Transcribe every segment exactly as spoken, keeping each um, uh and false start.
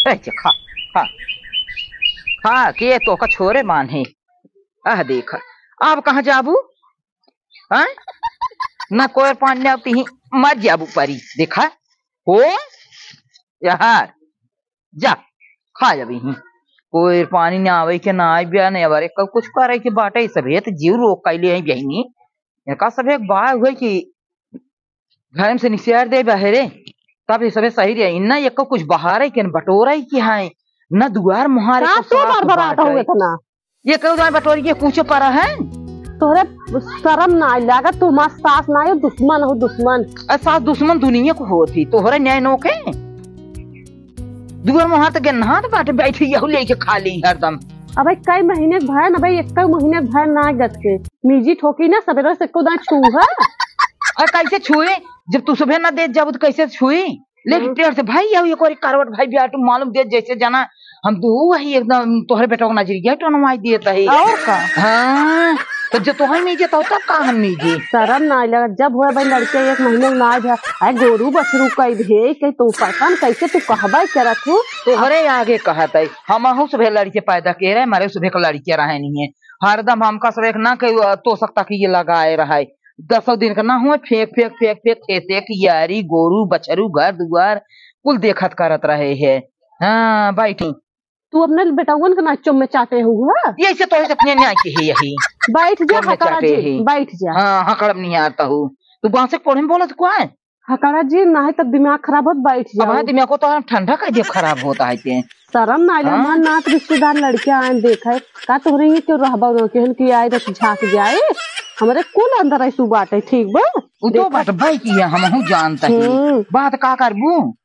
रह जा, खा, खा, खा के तोका छोरे बान्हे। आह, देखा, अब कहाँ जाबू? हैं? न कोयर पानी ना पीही, मर जाबू परी। देखा, हो, यार, जा, खा जाबी ही। कोयर पानी ना आवे के, ना आवे, ना आवे, कब कुछ करे के बाटे, सभे त जीव रोक कैले है बहिनी। एका सभे एक बात हुए कि घर में से निसियार दे बहरे, तब ये सबे सही रहे। इन्ना एको कुछ बहारे के न बटोरे के है, न दुआर मुहारे का को तो साफ बरबरात बाटे। हो इतना? ये कहू दाई बटोरी के कूचे पड़ा है। तोहरे शरम ना आई लागत, तू हमार सास ना हो, दुश्मन हो, दुश्मन। अरे सास दुश्मन दुनिया को होत ही, तोहरे न्याय नो के। दुआर मुहार त गेन्हात बाटे, बैठी यहू लेके खाली हरदम। अबे कई महीने के भय न भाई, एक महीने के भय ना गत के। मीजी ठोकी ना, सबेरे से एको दाई छू है। अरे कैसे छुए? जब तू सुबह ना दे जाबू तो कैसे छुई? लेकिन हम्म। टेढ़ से भाई, यहू एक और करवट भाई, बियाटू मालूम दे जैसे जाना हम दू वही एकदम तोहरे बेटा को नजरिया टनवाई देत है। और का? हाँ, तो जो तोहर मीजे तो तब का हम मीजे? शरम ना आई लगा, जब हुआ भाई लड़के एक महीने में ना आ जा, आए गोरू बछरू कई भे, कई तू पता न कैसे तू कहबा करत हो। तोहरे आगे कहत है, हमहू सुबह लड़के पैदा के रहे, मारे सुबह के लड़के रहे नहीं है। हरदम हमका सब एक ना के तो सकता कि ये लगाए रहे, दसों दिन का ना हुआ, फेंक, फेंक, फेंक, फेंक, खेते की यारी, गोरू, बछरू, घर दुआर, कुल देखत करत रहे है। हाँ, बैठी। तू अपने बेटउन के ना चुम्मे चाटे हुआ? यही से तो है, अपने न्याय के है यही। बैठ जा, चुम्मे हकड़ा चाटे जी, है। बैठ जा। हाँ, हकड़म नहीं आता हूँ। तू बांसे पढ़े में बोलत को है? हकड़ा जी, ना है तब दिमाग खराब होत, बैठ अब जाओ। हाँ, दिमाग को तो हम ठंडा कर दिया, खराब होता है ते। शरम ना आइल, हाँ? हमार नात रिश्तेदार लड़के आए देखे, का तोहरे ही क्यों रहबा उन्हों केहन की आए तो झांक जाए, हमरे कुल अंदर ऐसू बाटे, ठीक बा? उ तो देख। बात भाई की है, हमहू जानता ही। हम्म। बात का करबू?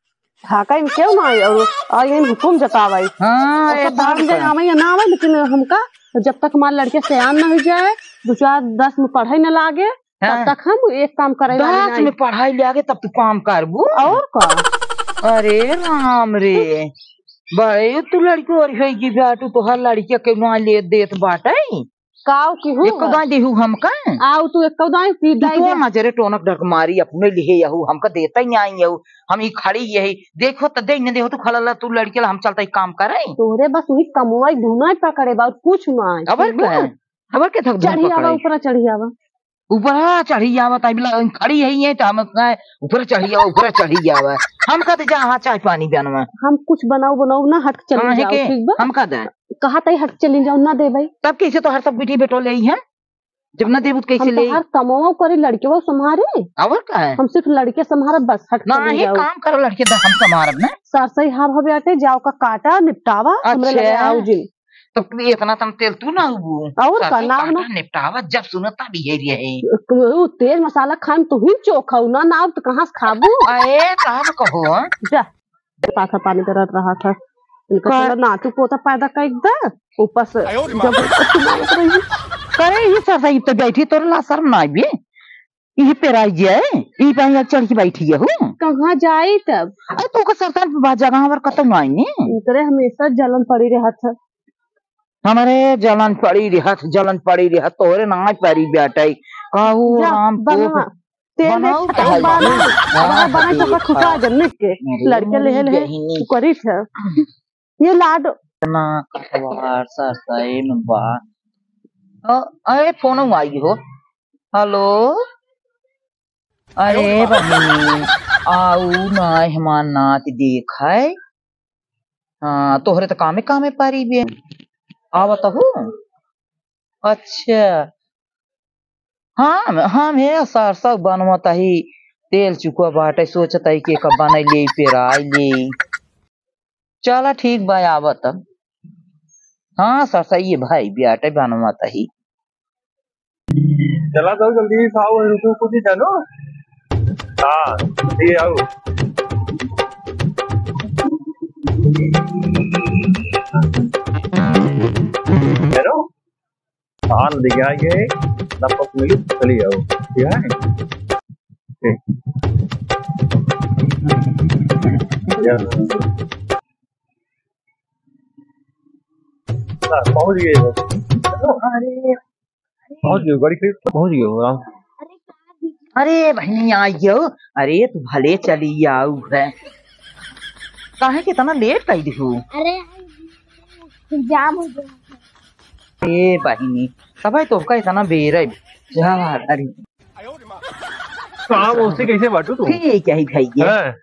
हाँ, कहीं क्यों ना आए, और, और इन हुकुम जतावे। हाँ, और ये सब बात धाम का। जगावे या ना आवे, लेकिन हमका जब तक हमार लड़के सयान ना हो जाए, दो चार दस में पढ़े न लागे, हाँ। तब तक हम एक काम करे वाली दस नाई। में पढ़ाई ले आगे तब तू काम करबू। और का? अरे राम रे, बड़े तू लड़की और होई की बेटू, तोहर लड़किया के ना ले देत बाटे। काव की हूँ? एको दाई देहू हमका? आउ तू एको दाई पी तू दाई तो दे। नजरे टोनक ढक मारी अपने लिए यहू, हमका देता ही नहीं यहू। हम ही खड़ी यही, देखो त दे न देहू, तू खड़ा ला, तू लड़के ला, हम चलता ही काम करे। तोहरे बस वही कमवाई धुनाई पकड़े बा, और कुछ ना। अबर ठीक बा? का? अबर के थक धुन चढ़ी आवा, पकड़े? ऊपर चढ़ी आवा। ऊपर चढ़ी आवत आई, बिला खड़ी है ये, तो हम कहे, "ऊपर चढ़ी आवा, ऊपर चढ़ी आवा।" हम कहते, "जा, हाँ, चाय पानी बनवा।" हम कुछ बनाऊ, बनाऊ ना, हट के चली काहे जाओ, के? ठीक बा? हम कह दे। कहा तई हट चली जाओ, ना दे भाई। तब कैसे तो हर सब बिटी बेटो ले आई है? जब ना देबू तो कैसे हम ले? तो हर कमाओ करे, लड़के वो संभारे। और का है? हम सिर्फ लड़के संभारब, बस हट ना, चली ये जाओ। काम करो, लड़के द-, हम संभारब ना। सरसई हाव हवे आटे, जाओ का काटा, निपटावा, हमरे अच्छा। लगे आओ जिन। तब तू इतना तम तेल तू ना हुबू। और का, सरसों ना, काटा ना। निपटावा, जब सुनो तब यही रहे। उ तेल मसाला खाए में तू ही चोखा हो ना, ना तो कहाँ से खाबू? अरे, तब कहो। जा, पाथा पानी करत रहा था। इनका का? चलो नातू पोता पैदा कर दे, ऊपर से आयो रे माँ। जबरदस्ती मारत रही। करे, ये सरसई तो बैठी, तोरे ला शर्म ना आइबे? ई पेराई गया है, ई पानी अब चढ़ के बैठी है हूँ। कहाँ जाई तब? अरे, तो का सरकार पे बात जगह हमार कतौ ना आई ने। इनकरे हमेशा जलन पड़ी रहत है। हमरे जलन पड़ी रहत, जलन पड़ी रहत, तोहरे नाई परी बेटा। कहू जा, राम को बनवा। तेल बनाओ दे, खाओ, खाओ, बाबू। बनाओ। हाँ, बना, बना, तो देखा। खुशा जन्नत के। अरे, लड़के ले, ले, बहिनी। तू करी थे। ये लाड। ना, कटवार, सरसई में बा। अ, अरे, फोन आई हो। हेलो। अरे बहिनी, आऊ ना हमार नाच देखाए। हाँ, तोहरे त कामे कामे पारी बे। आवत हो? अच्छा। हाँ, हम हे सरसों बनवत ही, तेल चुका बाटे, सोचत ही के का बनाई ले, पेराई ले। चला ठीक बा, आवत। हाँ, सरसई भाई बियाटे बनवत ही। चला जाओ जल्दी से आओ, रुको कुछ ही जानो। हाँ, ये आओ। हेलो, हाँ, दिया ये, नपक मिली, चली आओ। ठीक है? ठीक। हाँ, पहुँच गए हो। अरे। पहुँच गए हो, गाड़ी खरीद के पहुँच गए हो, आराम से। अरे बहिनी, आई गयो। अरे, तू भले चली आऊ है। काहे के इतना लेट कइ दिहू? अरे, जाम हो गया। ए बहिनी, तबै तोहका इतना बेर है। जा, अरे। का मौसी, कैसे बाटू तू? ठीक है भैया। हैं?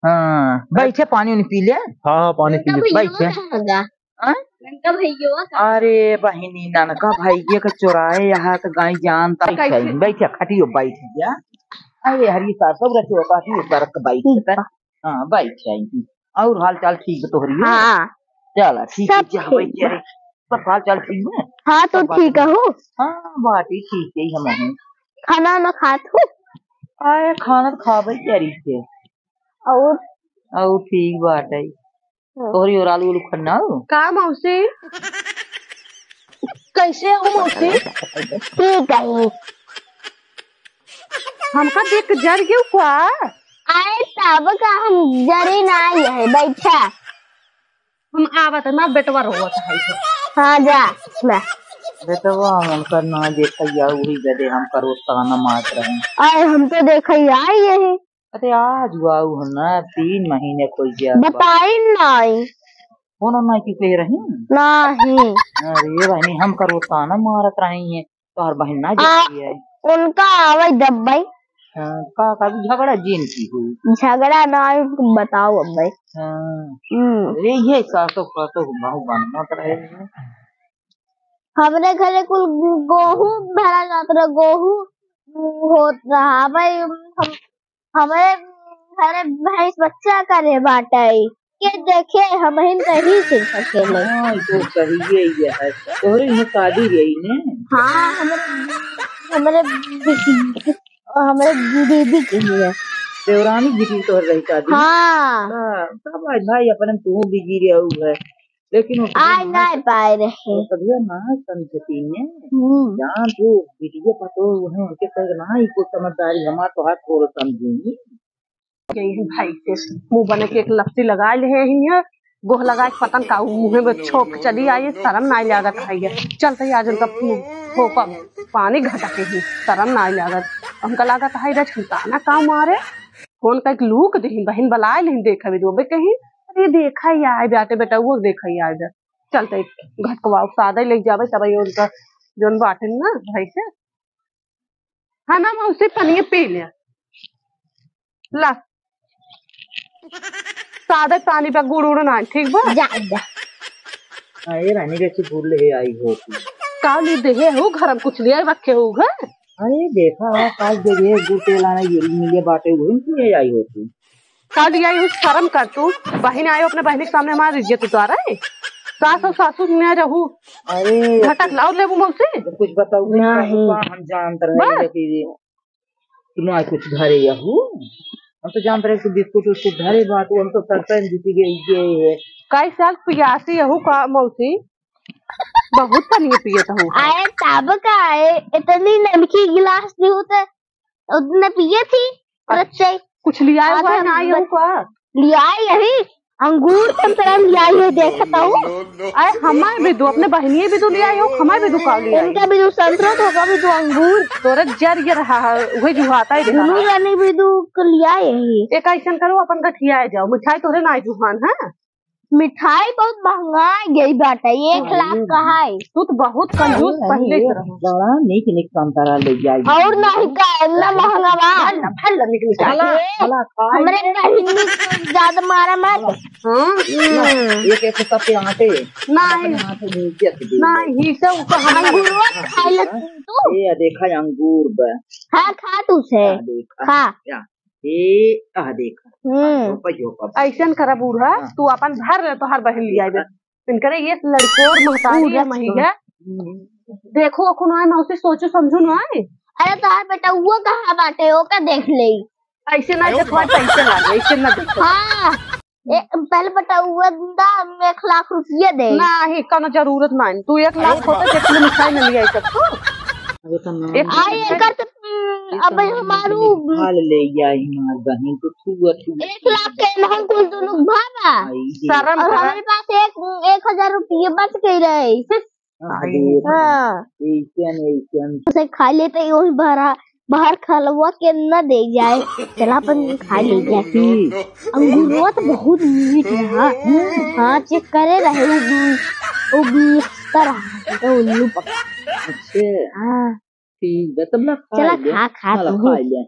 हाँ, बैठे, पानी उनी पी ले। हाँ, हाँ, पानी पी ले। भैया बैठे। कहाँ गा? हाँ? लंका भैया का? अरे बहिनी, ननका भैया के चोराए यहाँ तो गाय जानता कैसे? है। बैठे, खटियो बैठ गया। अरे हरी सासो रखियो, काफी ऊपर के बैठ के। हाँ, बैठ जाएगी। और हाल चाल ठीक तोहरी है? हाँ। चला, ठीक है, सब जा, ठीक बैठ जा बा। रे। सब हाल चाल ठीक है? हाँ, तो सब बात ठीक है। हो? हाँ, बात ही ठीक है, हम हैं। खाना ना खात हो? अरे, खाना तो खाबे करी के। और? और ठीक बात है। हाँ। तोहरी और आलू उलू खन्ना हो? का मौसी? कैसे हो मौसी? ठीक है। हमका देख के जर गयो का? आए तब का, हम जरी ना आई है, बैठा। हम आवत ना, बेटवा रोवत है। हाँ, जा, ले। बेटवा हमका ना देखैया, वही बदे हम करो ताना मारत रहे। आए हम तो देखैया आई यही। अरे आज आऊ हम ना, तीन महीने कोई गया। बताई नाई। फोन नाई की कह रही? नहीं। अरे बहनी, हम करो ताना मारत रही हैं, तोहर बहन ना आ, जाती है। उनका आवे दब भाई। हाँ, का, का झगड़ा जिन की हुई? झगड़ा ना आए, तुम बताओ अब भाई। हाँ। हम्म। अरे ये सासो, सासो बहुत बनत रहे हैं। हमरे घरे कुल गोहूं भरा जात रहे, गोहूं होत रहा भाई। हम हमरे घरे भैंस बच्चा करे बाटे। के देखे, हमहिन नहीं सीख सकेले। हाँ, तो सही है, ये है। तोहरे यहाँ शादी रही ने? हाँ, हमरे, हमरे बिटी, हमरे दीदी की है। देवरानी बिटी तोहर रही शादी? हाँ। हाँ, तब आज भाई अपने तू बिजी रहू है। लेकिन वो आय ना पाए रहे। वो कभिया ना समझती ने। हम्म। जान तू बिटिया पतो है, उनके संग ना ही कुछ समझदारी हमार तो हाथ खोल समझी। यही भाई के मुंह बने के एक लत्ती लगा ले ही है, गोह लगा के पतन का मुंह में छोक चली आई, शर्म ना लागत है ये। चलते ही आज उनका थोपा पानी घटके ही शर्म ना लागत। हमका लागत है इधर छुटाना का मारे। फोन का एक लूक दही बहन बलाए लेही, देखा भी दो बे कहीं। अरे देखा ही आए बाटे बेटा, वो देखा ही आए बे। चलते घटकवा सादा ही ले जावे, तब ये उनका जोन बाटे ना भाई से। हाँ ना मौसी, पनिया पी ले। ला। सादा पानी पे गुड़ उड़ ना, ठीक बा? जा, जा। अरे रानी, कैसे भूल ले आई हो तू? का ली देहे हो, घर में कुछ ले रखे हो घर? अरे देखा, काल देहे गुड़ तेल आना, ये मिले बाटे, वही ले आई हो तू। का लिया यू? शर्म कर तू। बहिन आयो, अपने बहिन के सामने हमार इज्जत उतारे। सास और सासू में रहू। अरे, घटक लाओ लेबू मौसी। कुछ बताऊ नहीं, नहीं। का हम जानत रहे बस। कि तू ना कुछ घरे यहू। हम तो जानत रहे कि बिस्कुट उस्कुट घरे बात, हम तो सर पे जीती गई, गई है। कई साल पियासी यहू का मौसी? बहुत पनिया पियत हूँ। आए तब का है, इतनी नमकी गिलास नहीं होते। उतने पिए थी, अच्छा, रच्चे। कुछ लिया हुआ आधा है ना, ये बच-, हुआ? लिया यही, अंगूर संतरा लिया है, देखता हूँ। अरे, हमार भी दो, अपने बहनिये भी दो लिया हो, हमार भी दो का लिया? इनका भी दो संतरा, तो होगा भी दो अंगूर। तोरे जर ये रहा है, वही जुहाता है, दुनू देखा। रानी भी दो को लिया यही। एक ऐसन करो, अपन गठिया जाओ, मिठाई तोरे ना जुहान है। मिठाई बहुत महंगा गई बाटे, एक लाख का है। तू तो बहुत कंजूस अरे, पहले से रहो। बड़ा नीक नीक संतरा ले जाई। और नहीं का, इतना महंगा बा। भला, भला नीक नीक भला, ए, भला खाए। हमरे बहिनी को ज्यादा मारा मत। भला, हाँ? भला, हम्म। एक एक कप के आटे। नहीं। अपने हाथ में नीचे से दे दे। नहीं, ही से ऊपर हम अंगूरवा खा ले तू। ए, देखा अंगूर बा। हाँ, खा तू से। खा, देखा। खा। क्या? ए, आह, देख। हम्म। झोंका, झोंका। ऐसन करा बूढ़ा, हाँ। तू अपन भर ले, तोहार बहिन लिया दे। इनकरे ये लड़कोर महतारी पूरा है, मही है। हम्म। देखो, ओको ना, ना उसे सोचो, समझो ना। अरे, तोहार बेटा वो कहाँ बाटे, ओका देख ले। ऐसे ना देखो, पैसे लागे, ऐसे ना देखो। हाँ। ए, पहले बेटा वो दा, हम एक लाख रुपये दे। नहीं, कोनो जरूरत नहीं। तू एक लाख होता, जितने मिठाई में लिया सकतो। अरे तो ना। एक आई एकर से, हम्म, अब हमारू हाल ले आई हमार बहिन तो छुआ छुआ। एक लाख के हम कुल दुनू भावा। आई जी। शर्म और कर। हमारे पास एक, एक हजार रुपये बच गए रहे। आह, आई। देख। हाँ। ऐसन, ऐसन। उसे खा लेते ही वही भरा। बाहर खलवा के न दे जाए, चला अपन खा ले जाए। अंगूरवा तो बहुत मीठ है। हाँ, चेक करे रहे, वो भी, वो भी इस तरह के उल्लू पकड़ा। अच्छा। हाँ। ठीक बा, तब ना खा चला ले। खा, खा हाँ, तू। खा ले।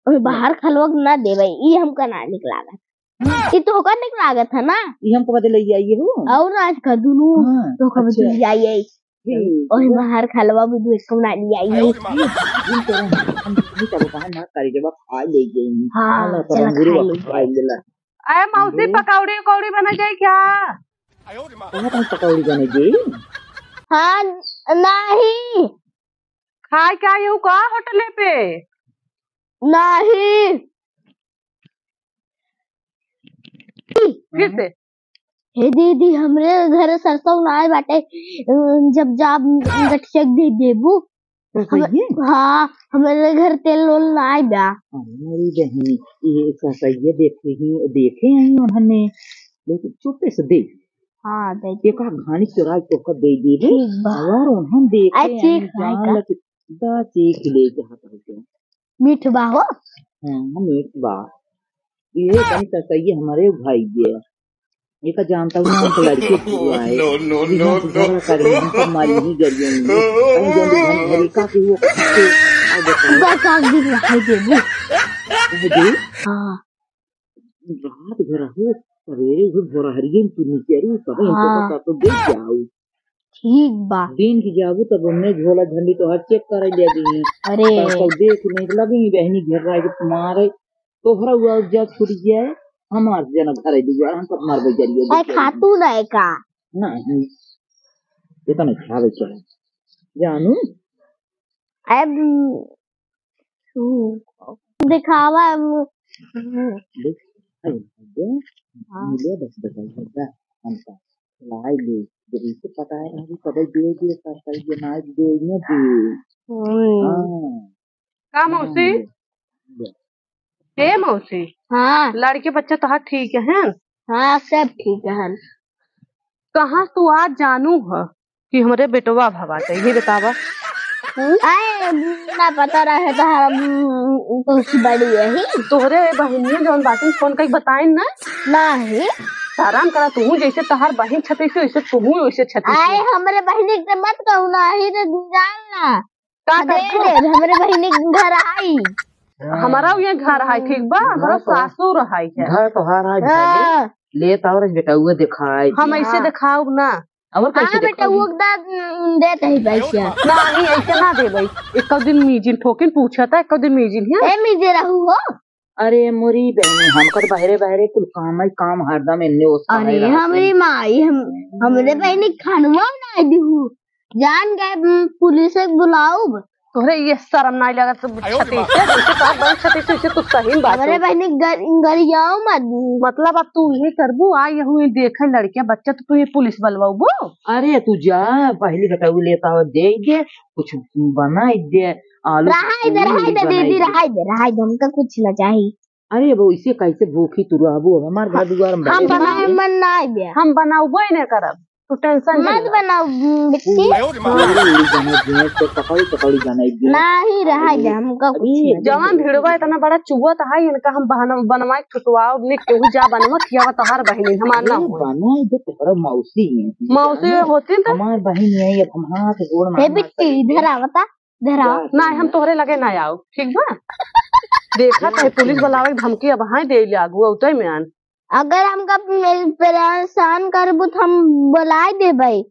ओए, बाहर खलवा के ना देबै, ई हमका ना निक लागत। ई तोहका निक लागत है ना? ई हमको बदे ले आइए हो। और आज का दुनू हाँ, तोहका बदे अच्छा। ले आइए। ठीक ओए, बा। बाहर खलवा भी दू एक ना ले आइए। जिन तरह हम नहीं करो, कहाँ ना करी, जब आप खा ले गई। हाँ, हाँ, ना, चला, तब हम खा ले। खा ले ला। अरे मौसी, पकौड़ी उकौड़ी बना जाए क्या? कहाँ तक पकौड़ी बने गई? हाँ, नहीं। खाए के आई हूँ का होटले पे? नहीं। फिर से। हे दीदी, हमरे घर सरसों ना आए बाटे, जब जाब गठिया दे देबू। तो हम-, सही है। हाँ, हमरे घर तेल ओल ना आए बा। अरे मेरी बहनी, ये सरसैया देखे ही, देखे हैं उन्होंने, लेकिन चुपे से दे। हाँ, दे दे। एक आध घानी चुराई तोहका दे देबे। ठीक बा। अगर उन्होंने देखे आई हैं, चीख भाई जान का। ले कि दा चीख ले जात है। मीठ बा हो? हाँ, मीठ बा। ये तनी सरसैया हमारे भाई ये। ये का जानता हूँ ना, हम तो लड़के छुआ है। No, no, बिना no, से झगड़ा no। करे, हम सब मारी नहीं गरियों में। कहीं जाने घर भरी का के वो खाते। अब बताओ। बस आज दिन रखाई देबू। कह दे? हाँ। रात भर हो, सवेरे उठ भोरहरिये में तू निकरू, तब इनको हाँ। पता तो दे जाऊ। ठीक बा। दिन की जाबू तब हमने झोला झंडी तो हर चेक करे ले दी। अरे। तब, तब देख नहीं लगी बहनी घेर रहा है कि तुम्हारे तोहरा हुआ जब छूट गया है, हमार जना घर है दुआर, हम सब मार बजरिया ए, देख खातू ना है का? नहीं, ये तो नहीं खावे चले। जानू? अब हम्म। दिखावा, हम्म। देख, अरे, दे, हाँ। मिले बस बताई, बता, हमका लाई ले, जब इसे पता है, अभी कदर दे दिए, कर, कर, ये ना दे, ये दे। हम्म। हाँ। का मौसी? हाँ, दे, दे। ए मौसी, हाँ। लड़के बच्चे तोहार ठीक हैं? हाँ, सब ठीक हैं। कहाँ तू आज जानू ह कि हमरे बेटवा भवा जाई, ये बतावा। हम्म? आए, ना पता रहे तो हम, तुझसे बड़ी यही। तोहरे बहिनिया जौन बाटिन फोन कई बताइन ना? नहीं। शरम करा, तू जैसे तोहार बहिन छतीसी, वैसे तू वैसे छतीसी। आए, हमरे बहिनी के मत कहू ना, ही तो जान ना। का दे करबू? दे, हमरे बहिनी के घर आई। हमारा ये घर है, ठीक बा? घर हमारा तो, सासुर है क्या? घर तोहार है, हाँ। ले तो और बेटा वो दिखाई हम दे। ऐसे हाँ। दिखाओ ना। और कैसे हाँ, बेटा, दिखाओ? वो दा-, देत है पैसा। नहीं, ऐसे ना देबै। एक दिन मीजिन ठोकिन पूछा था, एक दिन मीजिन है। ए, मीजे रहू हो? अरे मोरी बहनी, हमका तो बहरे बहरे कुल काम है, काम हरदम एन्ने ओसारे अरे रहत हमरी है। माई, हम, हमरे बहनी खनवा ना दिहू। जान गए, उम, पुलिस के बुलाऊब। तोहरे ये शर्म ना लगत, तो छतीस से, जैसे तोहर बहन छतीस से, इसे तू सही में बात हमरे हो। बहनी गर-, गरियाओ मत। मतलब अब तू ये करबू, आ यहू ये देखे लड़कियां बच्चा, तो तू ये पुलिस बलवाऊबू? अरे तू जा, पहले बताऊ लेता हो, दे दे, कुछ बनाई दे, आलू रहाई दे, पूरी रहाई दे, बनाई दीदी, दे। रहाई दे, रहाई दे, हमका कुछ ना चाही। अरे, अब इसे कैसे भूखी तू रहबू? अब हमार घर दुआर में हम बने बनाए रहिए। मन ना आए बे। हम बनाउबे न करब, तू tension मत नहीं ले। बनाओ, बिट्टी। पूरी, पूरी उड़ी जाने दिए, तो पकौड़ी, पकौड़ी जाने दिए। नहीं, रहाई दे, हमका कुछ अरे, नहीं। जवान भिड़वा इतना बड़ा चुआ तो है, इनका हम बहन-, बनवाए ठुटवाओ, ने केहू जा बनवा, खियावा तोहार बहिनी, हमार ना अरे, हो। बनाए दे, तोहरा मौसी है। मौसी जाने, होती तो? हमार बहिनी है, अब हम हाथ गोड़ हे मार बिट्टी, मार इधर आ, बता। धराओ। जा, ना, हम तोहरे लगे ना आओ, ठीक बा? देखत है, पुलिस बुलावे के धमकी अब हाँ दे ले आगू, उतई में आन। अगर हमका पे-, परेशान करबू, तो हम बुलाए देबै।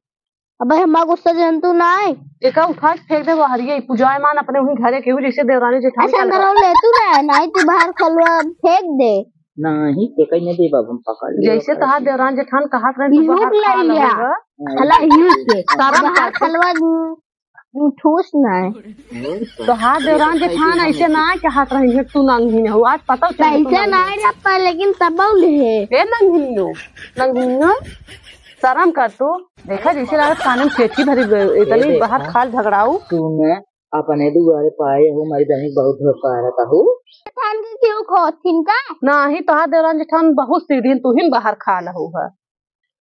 अब हमार गुस्सा जंतु ना है। एका उठा के फेंक दे बहरिया, ई पुजायमान अपने वहीं घरे केहू जैसे देवरानी जेठानी ऐसा का लगा। धराओ ले तू ना, नहीं तू बाहर खलवा फेंक दे। नहीं, फेंकै नहीं देब, अब हम पकड़ लेब, जैसे पकड़ तोहार के। देवरान जेठान कहत रहे, तू इहू बाहर के खा ले लिया। लेबा। हाँ, हला इहू के। शर्म बाहर कर। खलवा ठूस ना है। तोहार देवरान जेठान ऐसे ना है कि हाथ रही है, तू नंगही न हो। आज पता चल कैसे ना है रे, पर लेकिन तबौ ले। ए नंगहिनो, नंगहिनो, शर्म कर तू। देखा जैसे लागत काने में फेंकी भरी गए, इतनी ए देखा, बाहर खाल झगड़ाऊ। तूने अपने दुआरे पाए हो, हमारी बहन बहुत धोखा रहता हो। जेठान के क्यों खोथिन का? नाही, तोहार देवरान जेठान बहुत सीधी, तू ही बाहर खाल हो है।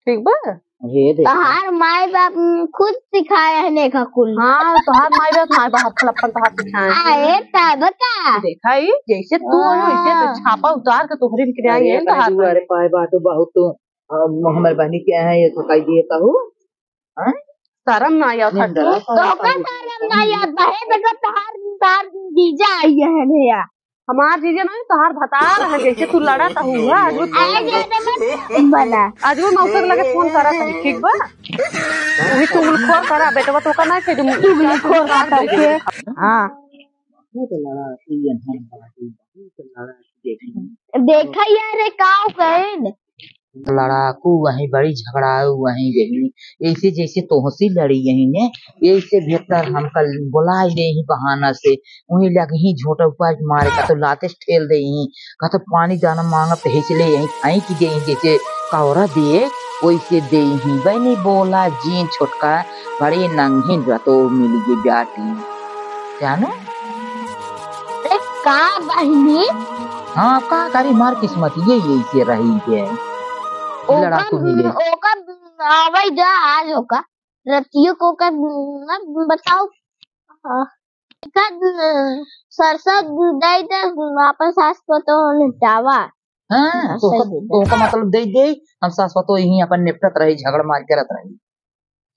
ठीक बा? हे देखा। तोहार माई बाप, उम, खुद सिखाए हैं देखा कुल। हाँ, तोहार माई बाप, माई बाप अपन, अपन तोहार सिखाए हैं। अरे, तब का? देखा ही, जैसे तू हो, वैसे तो हाँ। छापा उतार के तोहरे में किराए अरे, हैं तोहार। अरे, पाए बात बहुत, अ, हमर बहनी के हैं, ये तो कह दिए कहू। हाँ? शरम ना आवत है निंदा तो? तोहका शरम ना आवत बा? हे देखो, तोहार, तोहार जीजा आई है भैया। हमार जीजा ना, तोहार भतार है, जैसे तू लड़ा था हुआ, आज वो अरे, ज्यादा मत बना। आज वो मौसर लगे फोन करा था, ठीक बा? वही चुगलखोर करा, बेटवा तो का ना के जो चुगलखोर का करके। हाँ। बहुत लड़ा, ये हम बात, बहुत लड़ा, देखी। देखा यार, ये का कहेन? लड़ाकू वहीं, बड़ी झगड़ाऊ वहीं गई। ऐसे जैसे तोहसी लड़ी यहीं ने, ऐसे बेहतर हमका बोलाई ले ही बहाना से, वहीं लग ही झोटा ऊपर मारे का तो लाते से ठेल दे ही, का तो पानी दाना मांगत तो हेच ले यहीं फेंक दे ही, जैसे कौरा दे वैसे दे ही। बहनी बोला जीन छोटका, बड़े नंगिन रतो मिल गई जाती, जानो? अरे का बहिनी? हाँ, का करी, मार किस्मत ये, ये से रही है। ओकर, लड़ाकू मिले। ओकर आवे जा आज ओकर। रतियो को ओकर न बताओ। आ, एकर सरसा दे दे, अपन सास पतोह निपटावा। हाँ, हाँ, तो सही ओकर, दे दे। ओकर मतलब दे दे, हम सास पतोह यहीं अपन निपटत रही, झगड़ मार करत रही।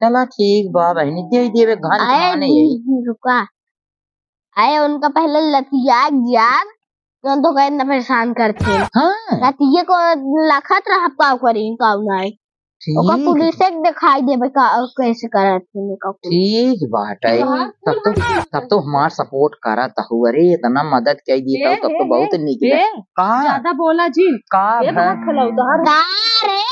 चला ठीक बा बहिनी, दे देवे घर आए खाने दीदी, रुका। आए उनका पहले लतिया जाब, जौन तो इतना परेशान करते हैं। हाँ। लतिये को लखत रहा पाव करी काऊ नाई। ठीक। ओका पुलिस से दिखाई देबे का, कैसे करत है का कुल। ठीक बात है। हाँ। तब तो, तब तो हमार सपोर्ट करत हूँ। अरे इतना मदद कई दी ए, तब तो ए, बहुत ए, निक ए, बा। का? ज्यादा बोला जी। का ए, है? बाहर खलाओ, बाहर। का रे?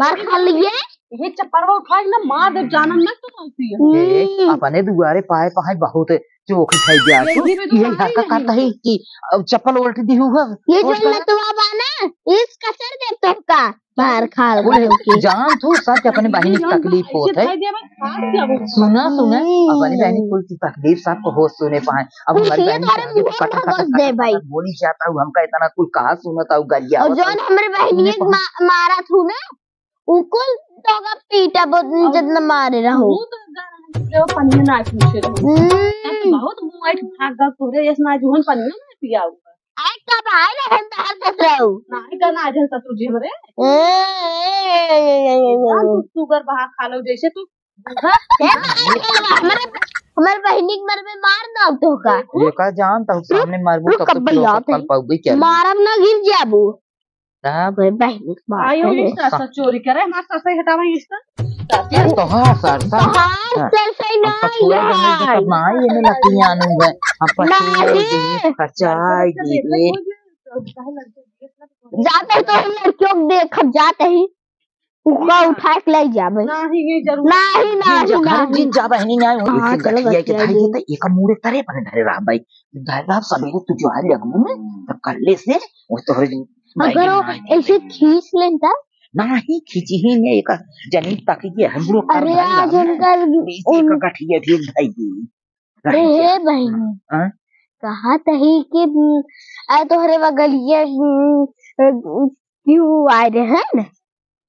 मार खा लिए। ये चप्पलवा उठा के ना मार दे, जानम ना तो होती है। ए, हम्म। अपने दुआरे पाए पाए बहुत चोख खाई गया ये तू। ये भी तो ये पाए हरकत नहीं करता है तो। कि अब चप्पल उल्ट दी हुआ। ये जो उल्ट कर। लतवा बा ना, इस कसर दे तो का मार खा बोले, गए के। जान तू सच अपने बहिनी की तकलीफ होत है। भाई देवा, खा क्या वो? सुना, सुना, हम्म। अपने बहिनी कुल की तकलीफ सबको हो सुने पाए। अब हमारी ये बहिनी तारे के आगे मुंह कटा, में कटा, घुस दे कटा, भाई। कटा बोली जाता हूँ, हमका इतना कुल कहा सुनता हूँ, गरिया और होता जौन हूँ। हमरे बहिनी सुने एक पाए। मा-, मारा थू ना, उ कुल तोका पीटा बो-, अब जितना मारे रहो। तू तो गाना जो पनिया ना पूछे रहो। हम्म। तब बहुत मुंह आइट भाग गल तोरे, ऐस ना जुहन पनिया ना पिया हुआ। आए कब आए रहन तहार ससुरऊ? ना, आए का ना, आज ससुर जी हमरे। ए, ए, ए, ए, ए, ए, ए। जान तू सुगर बहा खा लो, जैसे तू बूढ़ा। ए, हमारे, हमारे बहिनी के मरबे मार ना उठो का। ये का जान, तब रुक, सामने मारबू, रुक, तब तो कब्बई फिर आओ कल तनी। पाउबे क्या? मारब ना, गिर जाबू। तब? अरे बहिनी के मार आई होगी पहले। सासा चोरी करे, हमार सासा ही हटावा इसका। यार, तोहार सरसा। तोहार हाँ। सरसा ही हम ना पछुआ के नहीं यार। देखत ना, ये में लतियान हुए। हम पछुआ नहीं। दिए, कचाई दिए। जाते ही तो हम लड़कियों को देखब, जाते ही उका उठा के ले जाबे। नहीं, ये जरूर। नहीं, जिन नहीं, जा, घर नहीं। जिन जा बहिनी, नहीं, हाँ, एक चलो, गठिया के बतिया भाई, ये। ये तो एक मुड़े करे अपने धरे रहा भाई। धरे रहा, सवेरे तू जो आ लगबू ना, तो कल्ले से वो तोहरे जो अगर वो नहीं, ऐसे नहीं। खींच लेता? नहीं, खींची ही नहीं, एक जनी तक ये हम लोग कर अरे, भाई आज हम उनका, बीच एक उन- गठिया भी भाई दी। अरे, गठिया। हे बहिनी, हाँ? कहा तही कि, उम, आ तोहरे बगलिया, उम, अ, क्यों आए रहे हैं?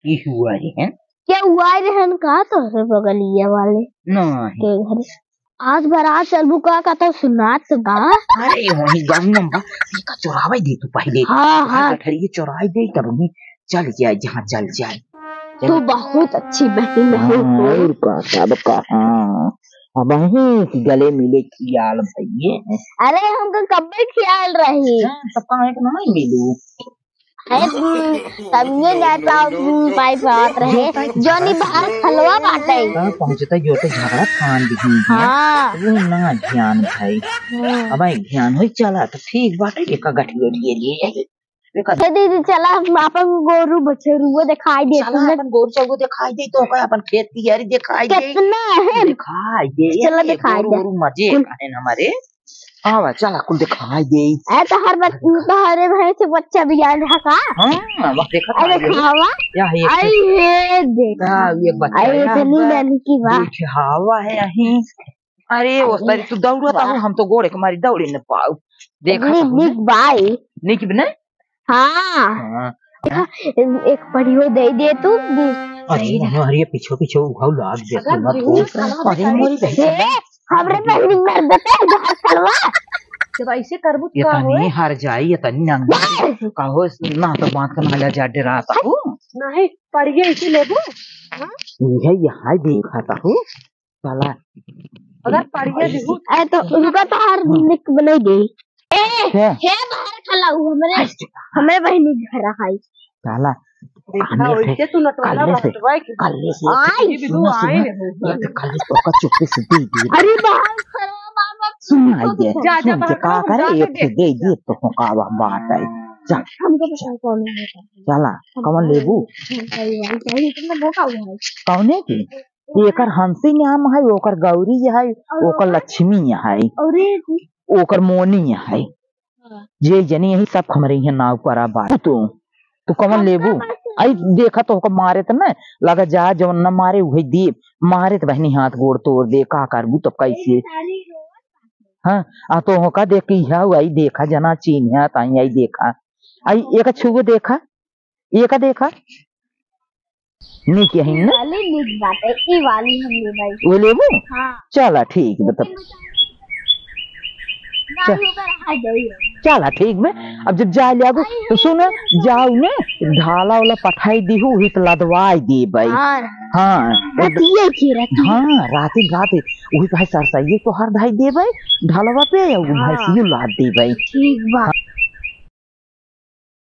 क्यों आए रहे हैं? क्यों आए रहे हैं? कहा तोहरे बगलिया वाले नहीं। के घर? आज बारात चलबू का, का तो सुनात बा। अरे, वही गाँव में बा, एका चोरावे दे तू पहले। हाँ, हाँ। गठरिये चोरावे दे, तब वहीं चल जाए, जहाँ चल जाए। तू बहुत अच्छी बहिन है हाँ, तू। और का, तब का, हाँ। अब वहीं की गले मिले खियाल भइये। अरे, हमको कब्बे खियाल रही। हाँ, तब का है कि नहीं मिलू? अरे, हम्म, तब ये जाता, हम्म, पाइप आवत रहे। जो पाइप जोनी बाहर खलवा बाटे। हाँ, पहुँचता जो तो झगड़ा कान दिखी है। हाँ। वो ना ध्यान भाई। हम्म। अब भाई ध्यान होई चला तो ठीक बाटे, एका गठिया लिए लिए जाए। एका ए दीदी, चला हम अपन गोरू बछरुओ दिखाई देती चला है। अपन गोरू चौगो दिखाई दे, तो ओकर अपन खेत की यारी दिखाई दे। कितना है? दिखाई दे। चला ये दिखाई गोरू दे। गोरू मजे कुल का है ना हमारे। हाँ भाई, चला कुल दिखाई दे। ए, तोहर बच-, तोहरे भाई से बच्चा भी आयल है का? हाँ, वह देखा अरे था ये। खावा। या ये आई हे देख। हाँ, ये बच्चा आई यहाँ इतनी बा। नन्ही की बा। देख, हवा है यहीं। अरे, वो अरे, सारी तू दौड़त वाह। हो, हम तो गोड़े के मारी दौड़े न पाऊ। देखा निक, तो निक बाई। निक बने? हाँ। हाँ। देखा, एक परियो दे दे तू, बीस, अरे, अरे, अरे, पीछे, पीछे उघाऊ लाग दे, अगर सुना तो। अरे, मोरी बहन। ए, हमरे बहनी मर देते हैं, घर खलवा। जब ऐसे करबू तो ये का तनी होए? हर जाई, ये तनी नंग। कहो, ना तो बात का नाला जा डराता हूँ। नहीं, पड़िए इसे लेबू? हाँ? ये है, ये हाय देखा था हूँ। साला। अगर पड़िया दिहू। ए, तो उनका तो हर लिख बनाई दे। ए, क्या? हे बाहर खला हूँ, हमरे, हमरे बहनी घर आई। साला, देखा, आने से, ओइसे तू नटवाला काले से, बहटवाई के। काले से, आई। ये भी सुना, दू आए सुना, नहीं हो। ये तो काले से ओका चुप्पे से दे दे। अरे बाहर खला बाबा। सुन, आई दे, जा, जा, सुन के बाहर का खला, करे, जा एक के से दे। दे दे, तो हो का बात है। जा। हमको पता कौन है। साला, हमको कौन लेबू? हमको ये वाली चाहिए, तुमने वो का हुआ है? कौने की? एकर हंसी नाम है, ओकर गौरी है, और ओकर ओकर? लक्ष्मी है, और एक? ओकर मोनी है। हाँ। जे जनी यही सब हमरे यहाँ नाव परा बा। तू, तू कवन हमका लेबू? कैसे? आई देखा तो ओकर मारे त न लगा जा, जवन न मारे उहे दे, मारे त बहनी हाथ गोड़ तोड़ दे, का करबू तब कैसे? सारी रोज। हाँ, आ तो होका देख के इहा आई देखा जना चीन्हा ताई आई देखा। आई एक छुगो देखा, ये का देखा? नीक यही ई ना? वाली नीक बात है, ई वाली हम लेबै। वो लेबू? हाँ। चला ठीक बा तब। ना चल। होकर आ जाइए। चला ठीक बा। अब जब जाए लागू तो सुन, जाऊ ने ढाला वाला पठाई दिहू, ही तो लदवाई देबै। हाँ। हाँ। रतिये की रतिये। हाँ, राती रात वही भाई सरसइये तो हर धाई देबै, ढालवा पे, और हाँ। भैंसियो लाद देबै। ठीक बा। हाँ।